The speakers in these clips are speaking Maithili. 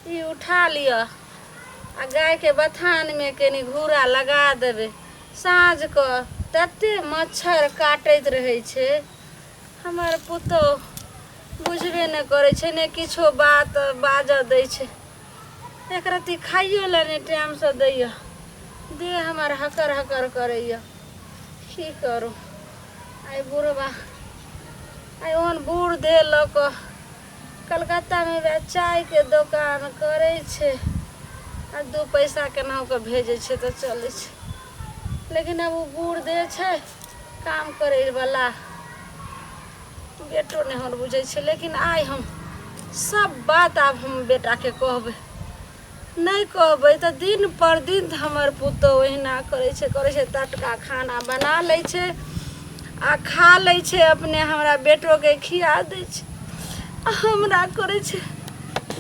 ई उठा लिअ आ गायके बथानमे कनि घूरा लगा देबै। साँझके तते मच्छर काटैत रहै छै, हमर पुतहु बुझबे नहि करै छै, नहि किछो बात बाजऽ दै छै, एक रत्ती खाइयो लए नहि टाइमसँ दैए। देह हमर हकर हकर करैए, की करू। आइ बुढ़बा आइ ओहन बूढ़ देह लऽ कऽ कलकत्तामे वएह चायके दोकान करै छै आ दू पैसा केनाहु कऽ भेजै छै तऽ चलै छै, लेकिन आब ओ बूढ़ देह छै, काम करैवला बेटो नहि हमर बुझै छै। लेकिन आइ हम सब बात आब हम बेटाके कहबै, नहि कहबै तऽ दिन पर दिन हमर पुतोहु ओहिना करै छै, करै छै। टटका खाना बना लै छै आ खा लै छै अपने, हमरा बेटोके खिया दै छै आ हमरा करै छै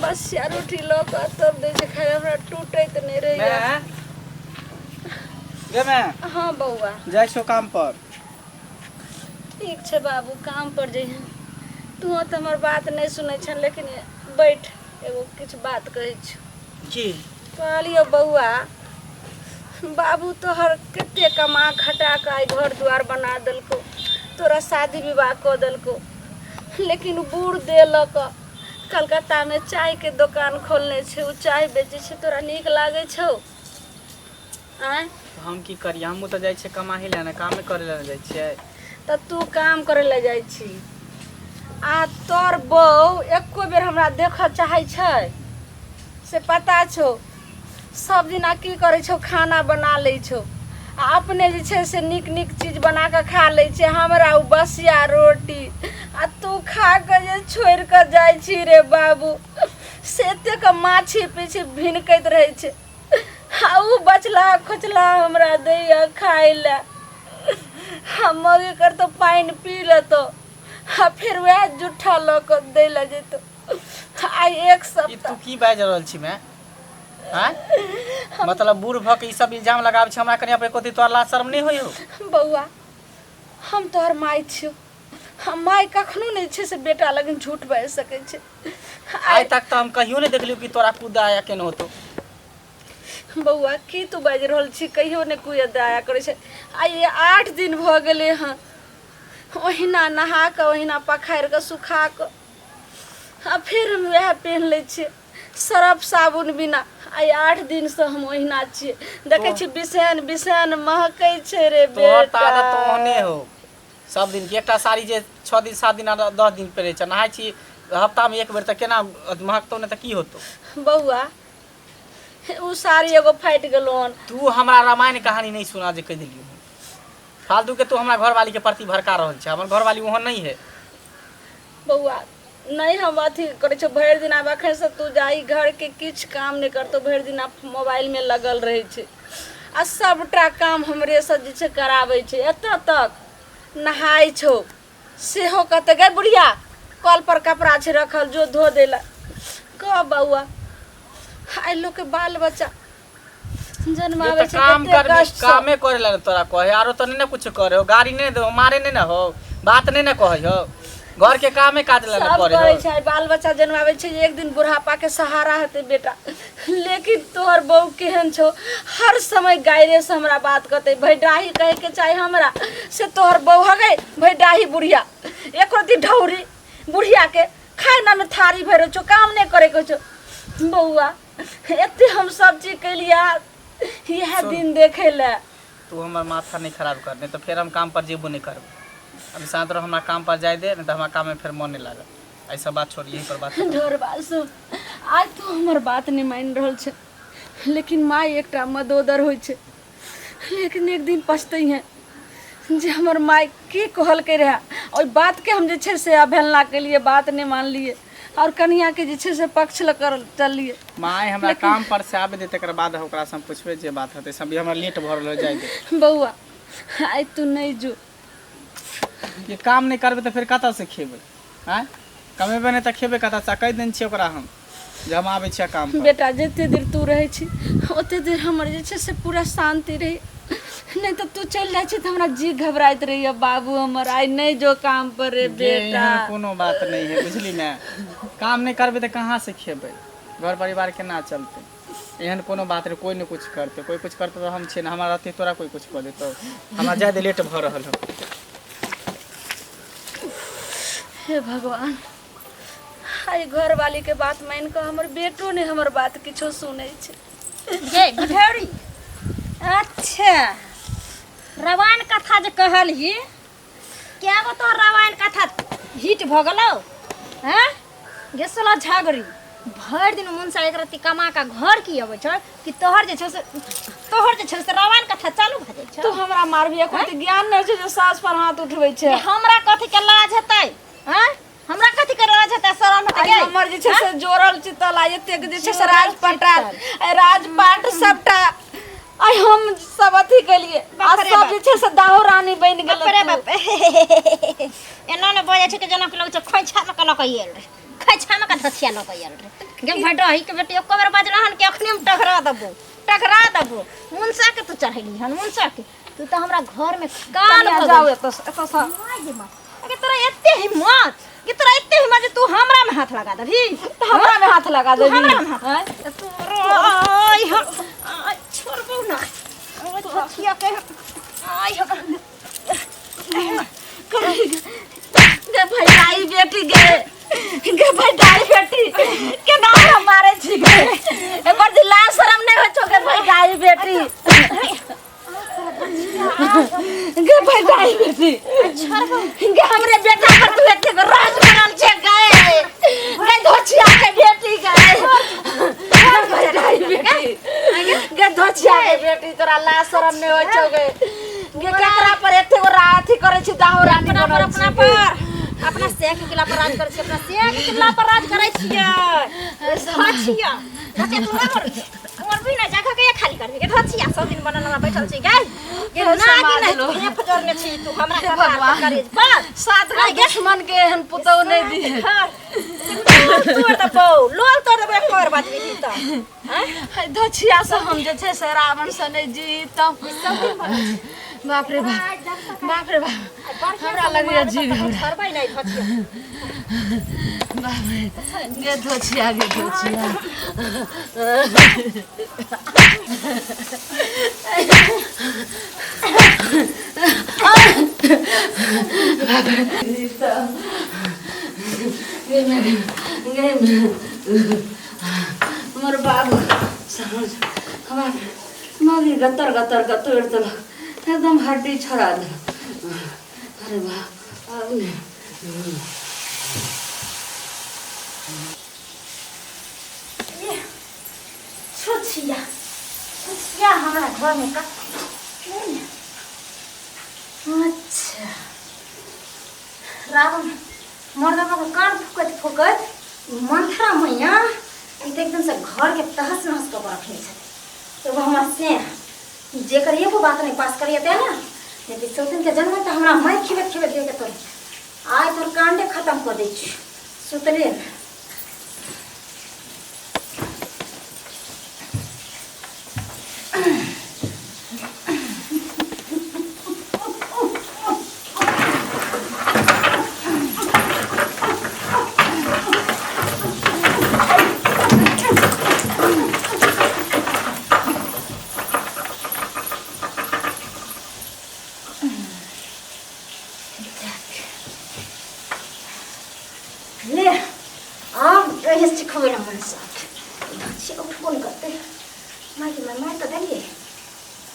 बसिया रोटी लऽ कऽ तब दै छै खाय, हमरा टूटैत नहि रहैए। माय गे माय। हँ बौआ। जाइ छियौ काम पर। ठीक छै बाबू, काम पर जइहें। तू तऽ हमर बात नहि सुनै छह, लेकिन बैठ, एगो किछु बात कहै छियौ। की? कहलियौ बौआ, बाबू तोहर कते कमा खटा कऽ आइ घर दुआर बना देलकौ, तोरा शादी विवाह कऽ देलकौ, लेकिन बूढ़ देह लऽ कऽ कलकत्तामे चायके दोकान खोलने छै, ओ चाय बेचै छै, तोरा नीक लागै छौ? आँय? तऽ हम की करियै? हमहूँ तऽ जाइ छियै कमाही लए ने, कामे करै लए ने जाइ छियै। तऽ तू काम करै लए जाइ छी आ तोर बहू एको बेर हमरा देखऽ चाहै छै से पता छौ? सब दिना की करै छौ? खाना बना लै छौ आ अपने जे छै से नीक नीक चीज बना कऽ खा लै छै, हमरा ओ बसिया रोटी आ तू खा कऽ जे छोड़ि कऽ जाइ छी रे बाबू, से एतेक माछी पीछी भिनकैत रहै छै आ ओ बचला खोचला हमरा दैया खाय लए। हम मौगी करतो पानि पी लेतो आ फेर वएह जूठा लऽ कऽ दै लए जेतो। आइ एक ई तू सप्ताह। की बाजि रहल छी माय? आँय, मतलब बूढ़ भऽ के ई सब इल्जाम लगाबै छी हमरा कनिया पर, एको दिन तोरा लाज शर्म नहि होइ हौ? बौआ, हम तोहर माय छियौ, हम माय कखनो नहि छै से बेटा लगन झूठ बाजि सकै छै। आइ तक तऽ हम कहियो नहि देखलियौ कि तोरा कुदा आया केने होतो। बौआ, की तू बाजि रहल छी? कहियो नहि कोइ दया करै छै। आइ 8 दिन भऽ गेलै हँ, ओहिना नहा कऽ, ओहिना पखारि कऽ, सुखा कऽ आ फेर हम वएह पेन्ह लै छियै सरफ साबुन बिना। आइ 8 दिनसँ हम ओहिना छियै। देखै छी बिसैन बिसैन महकै छै रे। तोहर तऽ आदत बेटा तऽ ओहने हो सब दिन के एकटा साड़ी जे 6 दिन 7 दिन आ 10 दिन पहिरै छै, नहाय छी हफ्तामे एक बेर, तऽ केना महकतौ नहि तऽ की होतौ? बौआ, ओ साड़ी एगो फाटि गेलो हन। तू हमरा रामायण कहानी नहि सुना जे कहि देलियौ फालतू के। तू हमरा घरवाली के प्रति भड़का रहल छै, हमर घरवाली ओहन नहीं है। बौआ, नहि हम अथी करै छियौ। भरि दिन आब एखनसँ तू जाही, घरके किछु काम नहि करतौ, भरि दिन आब मोबाइलमे लगल रहै छै आ सभटा काम हमरेसँ जे छै कराबै छै। एतऽ तक नहाय छौ सेहो कहतै, गै बुढ़िया, कल पर कपड़ा छै रखल, जो धो दै लए। कह बौआ, आइ लोकके बाल बच्चा जन्माबै तऽ छै काम कते कर कष्टसँ। कामे करे ला तोरा कहे, आरो तऽ नहीं ने कुछ करे हो, गाड़ी नहीं दो, मारे नहीं ने हो, बात नहीं ने कहे हो, घर के कामे काज ला ने सब करे करै हो। छै। आइ बाल बच्चा जन्माबै छै जे एक दिन बुढ़ापाके सहारा हेतै बेटा, लेकिन तोहर बहू केहन छौ? हर समय गायरेसँ हमरा बात कहतै। भैडाही कहैके चाही हमरा, से तोहर बहू हगै भैडाही बुढ़िया, एको रत्ती ढौरी बुढ़ियाके खाना थारी भरै छौ, काम नहि करैके छौ। बौआ, एते हम सब चीज केलियै इएह सुन। दिन देखै लए। तू हमर माथा नहीं खराब कर, नहीं तो फेर हम काम पर जेबो नहीं करबो। अभी शांत रहो, हमरा काम पर जाय दे, नहीं तो हमरा काम में फिर मन नहीं लागत। ऐसा बात छोड़, यहीं पर बात खत्म। ढोर बासु, आइ तू हमर बात नहि मानि रहल छै, लेकिन माय एकटा मदोदर होइ छै, लेकिन एक दिन पछतै हैं जे हमर माय की कहलकै रहए। ओहि बातके हम जे छै से अवहेलना केलियै, बात नहि मानलियै आओर कनियाके जे छै से पक्ष लऽ कऽ चललियै। माय, हमरा काम पर से आबे दे, तकर बाद ओकरा से हम पूछबे जे बात होतै। सब हमरा लेट भऽ रहल है, जाय दे। बौआ, आइ तू नहि जो। ये काम नहीं करबे तऽ फेर कतऽ से खेबै? आँय, कमेबै नहि तऽ खेबै कतऽ से? कहि देने छियै ओकरा हम जे हम आबै छियै काम पर। बेटा, जते देर तू रहै छी ओते देर हमर जे छै से पूरा शान्ति रहै, नहि तऽ तू चलि जाइ छी तऽ हमरा जी घबराइत रहैया। बाबू हमर, आइ नहि जो काम पर रे गे बेटा। एहन कोनो बात नहीं है, बुझली ने? काम नहीं करबै तऽ कहाँ से खेबै? घर परिवार केना चलतै एहन कोनो बात नहि कोइ नहि कुछ करतै कोइ कुछ करतै तऽ हम छियै ने हमरा रहतै तोरा कोइ कुछ कऽ देतौ हमरा जाय दे लेट भऽ रहल हौ हे भगवान आइ घरवाली के बात मान कऽ हमर बेटो नहि हमर बात किछो सुनै छै गे गुठौरी अच्छा रामायण कथा जे कहलही क्या गो तोहर रामायण कथा हिट भऽ गेलौ हैं गे साला झगड़ी भरि दिन मुनसा एक रत्ती कमा कऽ घर की अबै छौ कि तोहर जे छौ से तोहर जे छौ से रामायण कथा चालू भऽ जाइ छौ तू हमरा मारबी एखन तऽ ज्ञान नहि छै जे सास पर हाथ उठबै छै हमरा कथी के लाज हेतै हैं हमरा कथी के लाज हेतै शरम हेतै आइ गे हमर जे छै से जोड़ल चितल आ एतेक जे छै से जोड़ल राजपाट राजपाट सबटा आइ हम सब अथी केलिए आ बाप रे सब बाप। जे छै से दाहो रानी बनि बाप रे गेल बाप एना ने बजै छै कि जेना कि लगै छै खोइछामे के लऽ कऽ आयल रहै खोइछामे के धसिया लऽ कऽ आयल रहै गे भटही के बेटी एको बेर बजलहन कि अखने हम टघरा देबो टघरा देबो मुनसा के तू चढ़ेली हन मुनसा के तू तऽ हमरा घर में कान कनिया भऽ जाओ गेल एतऽ से एतऽ से माय गे माय। अगे तोरा एते हिम्मत कि तोरा एते हिम्मत जे तू हमरा में हाथ लगा देबही तऽ हमरा में हाथ लगा तू देबही हमरा में हाथ आँय? तोरो आइ हम आइ छोड़बौ ना ओइ धोथिया के आइ हम गे भैयाई बेटी गे गे भैयाई बेटी केना हमरा मारै छी गे एकर जे लाज शरम नहि होइ छौ गे भैयाई बेटी गे भैयाई बेटी गे हमरे बेटा पर तू एतेक राज बनल छै गे गे धोछिया के बेटी गे गे भैयाई बेटी गे धोछिया के बेटी तोरा लाज शरम नहि होइ छौ गे गे केकरा पर एतेक अथी करै छी दाहो रानी अपना पर बनल अपना छी पर अपना सेक किला पर राज करै छियै अपना सेक किला पर राज करै छियै धोछिया धोछिया तू नहि मरबी मरबी नहि जगह के खाली करबी के धोछिया सब दिन बनल हमरा बैठल छी गै गे ना कि नहि तू फजरने छी तू हमरा कपार पर करेज पर सात गो दुश्मन के एहन पुतहु नहि दिहे तोड़ देबौ लोल तोड़ देबौ एक बेर बाजबी तऽ है धोछिया से हम जे छै से रावण से नहि जीतब बाप रे बाप बाप रे बाप हमरा लगैया जीव हमरा छोड़बै नहि धोछिया बाप रे गे धोछिया गे धोछिया गे गे गे हमर बाबू समझ हमरा मम्मी गतर गतर के तोड़ि देलक एकदम हड्डी छोड़ा देलक अरे बाप आब नहि छुछिया छुछिया हमरा घरमे का अच्छा रावण मर्दबा के कान फूकैत फूकैत मंथरा मैया ई तऽ एकदमसँ घरके तहस नहस कऽ कऽ रखने छथि एगो हमर से जेकर एगो बात नहि पास करिए ते ने नहि तऽ सौतिनके जन्म तऽ हमरा मारि खिबैत खिबैत देके तोर आइ तोर कांडे खतम कऽ दै छी सुतले ने ले आब रहे सिखबै लए मन साथ से उठबो नहि करतै मायके माय मारि तऽ देलियै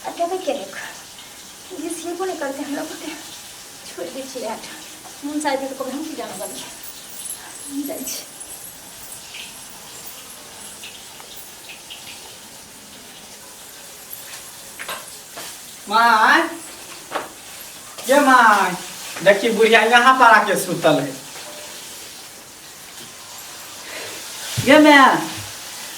आ देबै के रेख जे सिएबो नहि करतै हमरा बुते छोड़ि दै छियै आठ मन साइड तऽ कभी हम की जानै गेलियै जाइ छी माय ये माय देखी बुढ़िया यहाँ पर आके सुतल है गे मैं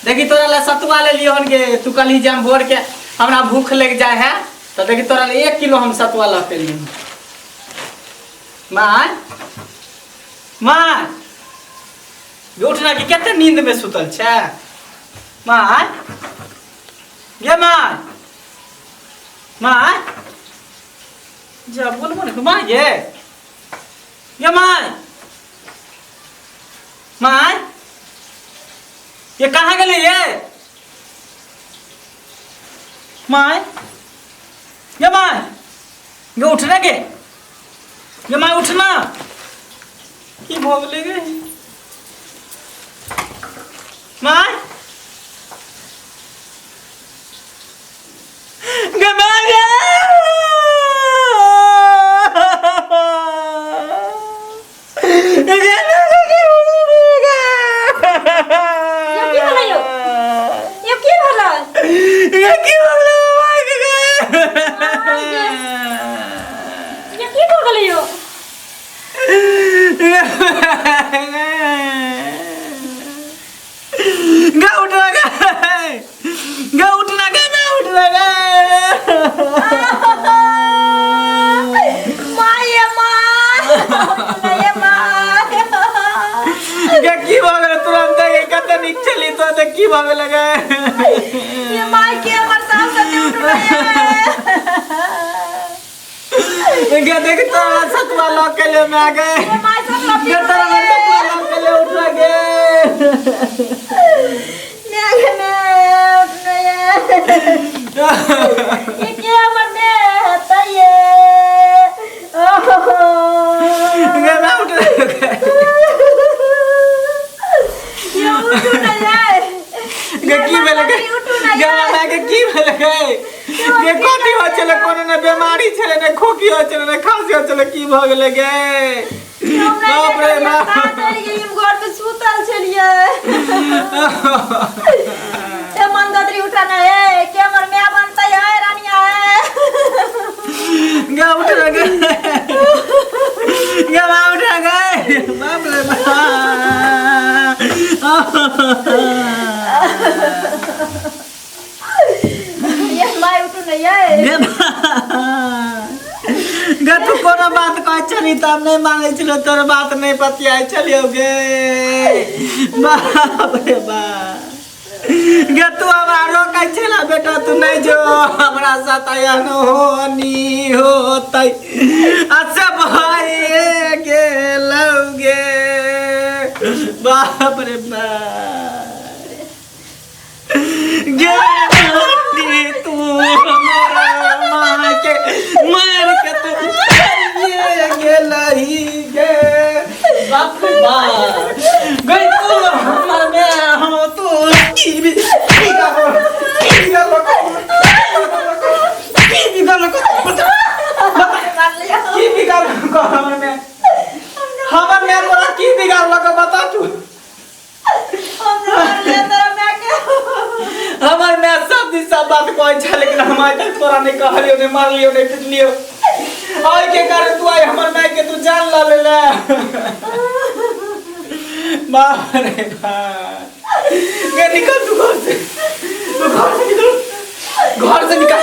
देखी तोरा ला सतुआ ले लियो हन गे तू कहली जे हम भोर के हमरा भूख लग जाए है तो देखी तोरा ला 1 किलो हम सतुआ ला के लिए माय माय गे उठ ना कि कते नींद में सुतल छै माय गे माय माय जा बोलबो ने माय गे गे माय माय ये कहाँ गेलै ये माय ये माय ये उठना गे ये माय उठना की भऽ गेलै गे माय गे माय गे यौ की भेलै यौ? यौ की भेलै? ये की भऽ गेलै माय गे यौ की भऽ गेलै यौ? गे उठना गे गे उठना गे मैं उठना गे माय माय ये माय गे की भऽ गेलै तुरंत गे कते नीक छली तो ते की भऽ गेलै गे ये माय के हमर सास सते उठलै गे देख तोरा सतुआ लऽ के ले मैं गे ये माय सब लपटी गे तोरा सतुआ लऽ के ले उठना गे मैं गे मैं उठलै ये के हमर मैं हेतै ये ओहो गे मैं उठना गे ये उठू ना ये गे की भेलै गे उठू ना गे माय गे की भेलै गे गे कथी होइ छलै कोनो ने बीमारी छलै ने खोखी होइ छलै ने खांसी होइ छलै की भऽ गेलै गे बाप रे बाप घर में सुतल छलियै ए मंदोदरी उठा ना ए के हमर माय बनतै है रानिया है गे उठ गे गे माँ उठ गे बाप रे बाप ये my उठू ना ये गे गे तू कोनो बात कहै छली तऽ हम नहि मानै छलियौ तोर बात नहि पतियाइ छलियौ गे बाप रे बाप गे तू हमरा रोकै छला बेटा तू नहि जो हमरा साथ एहन होनी होतै अच्छा भाई गेलौ गे बाप रे बाप गे तू हमरा माँ के मार के तू ये गेलही गे बाप रे बाप गई तू हमर में हम तू की भी की का की का की भी का की बिगाड़ हमर में हमर में तोरा की बिगाड़लक बता तू हमर माय सब दिन सब बात कहै छै लेकिन हम आइ तक तोरा नहि कहलियौ नहि मारलियौ नहि पिटलियौ आइ के कारण तू आइ हमर माय के तू जान लऽ लेले बाप रे बाप गे निकल तू घर से तू घर से निकल घर से निकल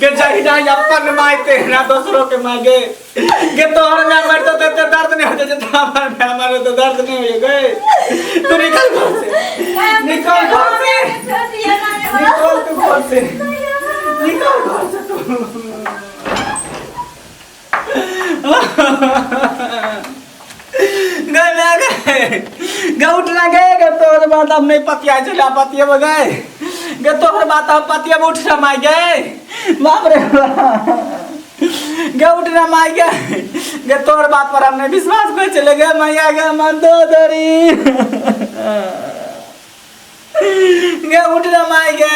गे जाहि जाहि अपन माय तेरा दोसरों के माय गे गे तोहर माय मरतो तो एते दर्द नहीं होते जितना हमर माय मरे तो दर्द नहीं होय गे तू निकल घर से निकल घर से निकल तू घर से निकल घर से तू गए मैं गए गे उठना गए गे तोहर बात हम नहीं पतिया चला पतिया गए गे तोहर बात हम पतिया उठना माय गए बाप रे बाप गे उठना माय गे गे तोहर बात पर हम नहीं विश्वास कर चले गए मैया गे मंदोदरी गे उठना माय गे